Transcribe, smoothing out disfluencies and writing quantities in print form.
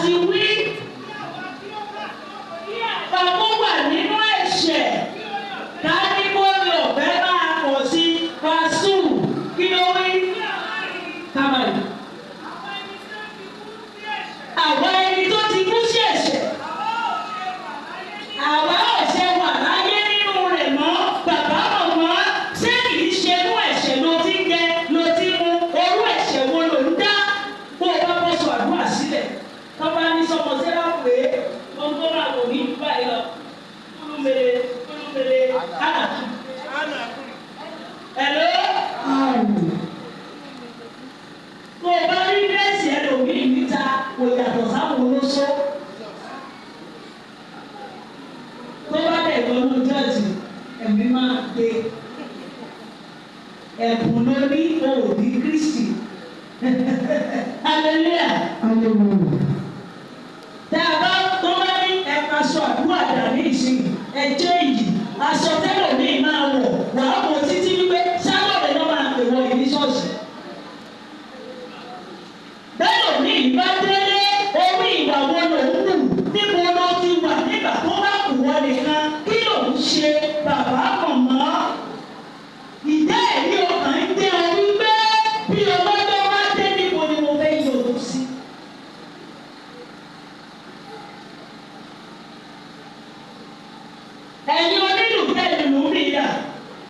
ti wí. Bàbá wà nínú ẹ̀ṣẹ̀. Ká ní kó lè ọ̀fẹ́ máa pọ̀ sí Pàṣù. Kí ló wí? Kámárì. Àwọn ẹni tó ti kú sí ẹ̀ṣẹ̀. Àwa ò ṣe wà láyé nínú rẹ̀ mọ́. Bàbá màmá, ṣé kìí ṣe inú ẹ̀ṣẹ̀ ló ti ń jẹ ló ti mu? Orú ẹ̀ṣẹ̀ wo ló ń dá? Bó o bá bọ́ sọ àdúrà sílẹ̀. Tọ́ba ní sọmọ síra pé ohun tó máa wò ní ìlú báyìí lọ. Kúlúmele kúlúmele hánà. Hello? Tó o bá rí dírẹ́sì ẹlòmíì níta, kò yàtọ̀ sáwọn olóṣó. Tó bá dẹ̀ lọ́nu jọ́ọ̀jì, ẹ̀mí máa gbé. Ẹ̀bùn ló ní òòdì Kristi.